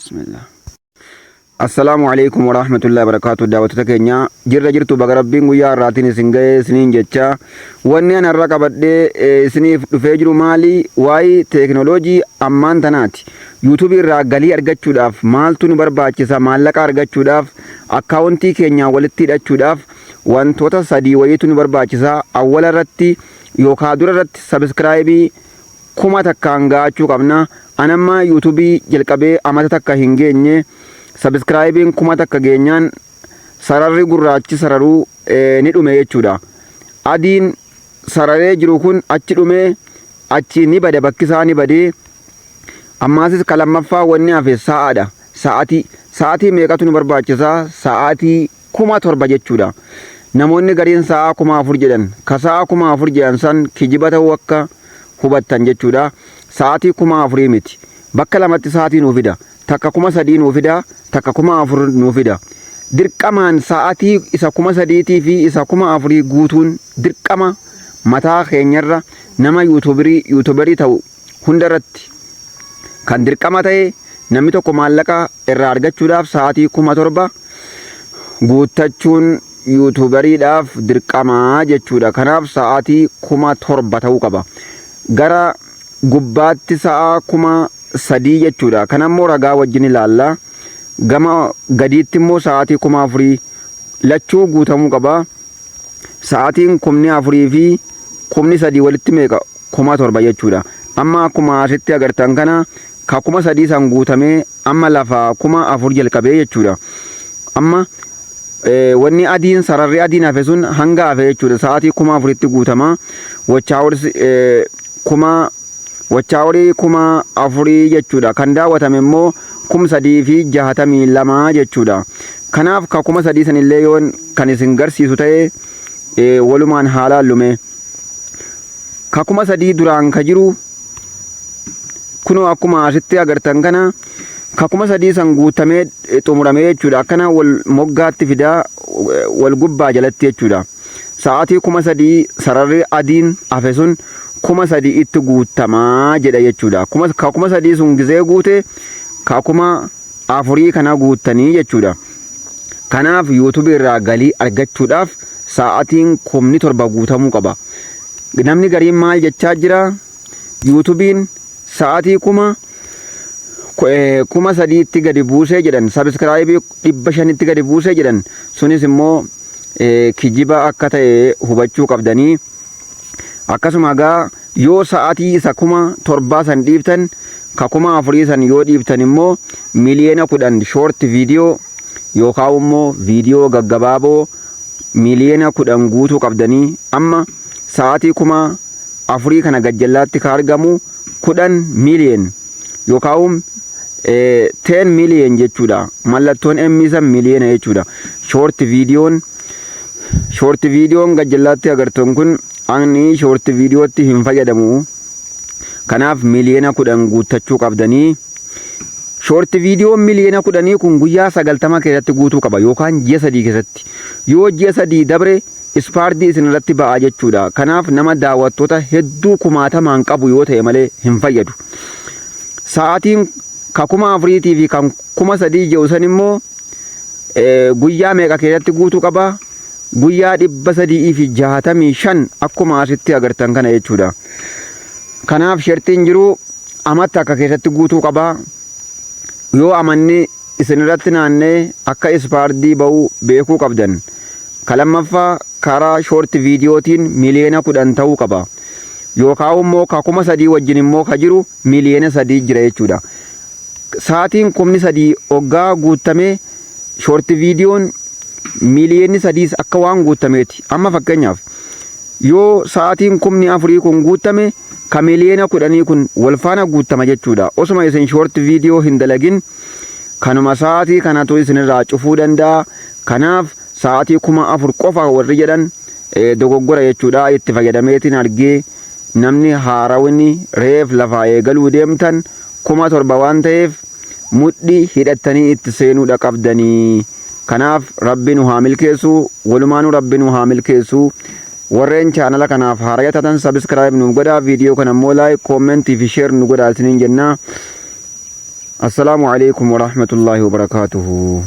Bismillah. Assalaamu alaikum warahmatullahi wabarakatuh. Daawwattoota keenya, jirra jirtu? Baga Rabbiin guyyaa har'aatiin isin ga'ee isiniin jecha. Wanni ani har'a qabadhee isiniif dhufee jiru maali? Waa'ee teekinooloojii ammaan tanaati. Yuutuubii irraa galii argachuudhaaf maaltu nu barbaachisa? Maallaqa argachuudhaaf, akkaawuntii keenya walitti hidhachuudhaaf wantoota sadii wayiitu nu barbaachisa. Awwala irratti yookaan dura irratti subscribe 1000n ga'achuu qabna. Anamma yuutuubii jalqabee amata takka hin geenye. Subscribeiin 1000 geenyaan sararri gurraachi sararuu ni dhume jechuudha. Adiin sararee jiru kun achi dhume, achi ni bada, bakki isaa ni badee. Ammaasis ka lammaffaa wanni hafe sa'aadha. Sa'aatii. Sa'aatii meeqatu nu barbaachisa? Sa'aatii 7000 jechuudha. Namoonni gariin sa'aa 4000 jedhan. Ka sa'aa 4000 jedhan san kijiba ta'uu akka hubattan jechuudha. Sa'aatii 4000 miti. Bakka lamatti sa'aatii nuu fida. Takka 3000 nuu fida, takka 4000 nuu fida. Dirqamaan sa'aatii isa 3000tii fi isa 4000 guutuun dirqama mataa keenyarra, nama yuutuubarii ta'u hundarratti kan dirqama ta'e, namni tokko maallaqa irraa argachuudhaaf sa'aatii 7000 guuttachuun yuutuubariidhaaf dirqamaa jechuudha. Kanaaf sa'aatii 7000 ta'uu qaba. Gara gubbaatti sa'aa 3000 jechuudha. Kanammoo ragaa wajjin ilaalla. Gama gadiitti immoo sa'aatii 4000 lachuu guutamuu qaba. Sa'aatiin 4000 fi 3000 walitti meeqa? 7000 jechuudha. Amma akkuma asitti agartan kana, ka 3000 san guutamee amma lafa 4000 jalqabee jechuudha. Amma wanni adiin, sararri adiin hafe sun hanga hafe jechuudha. Sa'aatii 4000tti guutama. Watch hours kuma watch hourii 4000 jechuudha. Kan daawwatame immoo 3062 jechuudha. Kanaaf ka 3000 sanillee yoon kan isin garsiisu ta'e, walumaan haa laallume. Ka 3000 duraan ka jiru kunoo akkuma asitti agartan kana, ka 3000 san guutamee xumuramee jechuudha. Akkana wal moggaatti fidaa, wal gubbaa jalatti jechuudha. Sa'aatii 3000 sararri adiin hafe sun 3000 itti guutamaa jedha jechuudha. Ka 3000 sun gizee guute, ka 4000 kana guuttanii jechuudha. Kanaaf yuutuubii irraa galii argachuudhaaf sa'aatiin 7000 guutamuu qaba. Namni gariin maal jechaa jira? Yuutuubiin sa'aatii 3000tti gadi buusee jedhan, subscribe 500tti gadi buusee jedhan. Sunis immoo kijiba akka ta'e hubachuu qabdanii. Akkasuma egaa yoo sa'aatii isa 7000 san dhiiftan, ka 4000 san yoo dhiiftan immoo 10 miliyoona short video yookaan immoo viidiyoo gaggabaaboo 10 miliyoona guutuu qabdanii. Amma sa'aatii 4000 kana gajjallaatti ka argamu 10 million yookaan 10 million jechuudha. Mallattoon M san miliyoona jechuudha. Short videoon gajjallaatti agartan kun ani short videotti hin fayyadamu. Kanaaf 10 miliyoona guuttachuu qabdanii. Short videoon 10 miliyoona kun guyyaa 90 keessatti guutuu qaba yookaan ji'a 3 keessatti. Yoo ji'a 3 dabre ispaardii isin irratti ba'a jechuudha. Kanaaf nama daawwattoota hedduu kumaatamaan qabu yoo ta'e malee hin fayyadu. Sa'aatiin ka 4000tii fi kan 3000 jedhu san immoo guyyaa meeqa keessatti guutuu qaba? Guyyaa 365 akkuma asitti agartan kana jechuudha. Kanaaf shertiin jiru amata akka keessatti guutuu qaba. Yoo amanni isin irratti naannee akka ispaardii ba'uu beekuu qabdan. Ka lammaffaa karaa short videotiin 10 miliyoona ta'uu qaba. Yookaan immoo ka 3000 wajjin immoo ka jiru 3 miliyoona jira jechuudha. Sa'aatiin 3000 hoggaa guutamee short videoon 3 miliyoonnis akka waan guutameeti. Amma fakkeenyaaf yoo sa'aatiin 4000 kun guutame, ka 10 miliyoona kun wal faana guutama jechuudha. Osuma isin short video hin dalagin kanuma sa'aatii kanatu isinirraa cufuu danda'a. Kanaaf sa'aatii 4000 qofa warri jedhan dogoggora jechuudha. Itti fayyadameetiin argee, namni haarawni reef lafaa eegaluu deemtan 7000 waan ta'eef mudhii hidhattanii itti seenuudha qabdanii. Kanaaf Rabbi nu haa milkeessu, walumaanuu Rabbi nu haa milkeessu. Warreen chaanala kanaaf haaraya taatan subscribe nu godhaa, viidiyoo kana immoo like, comment fi share nu godhaa isiniin jenna. Assalaamu alaikum warahmatullaahi wabarakaatuhu.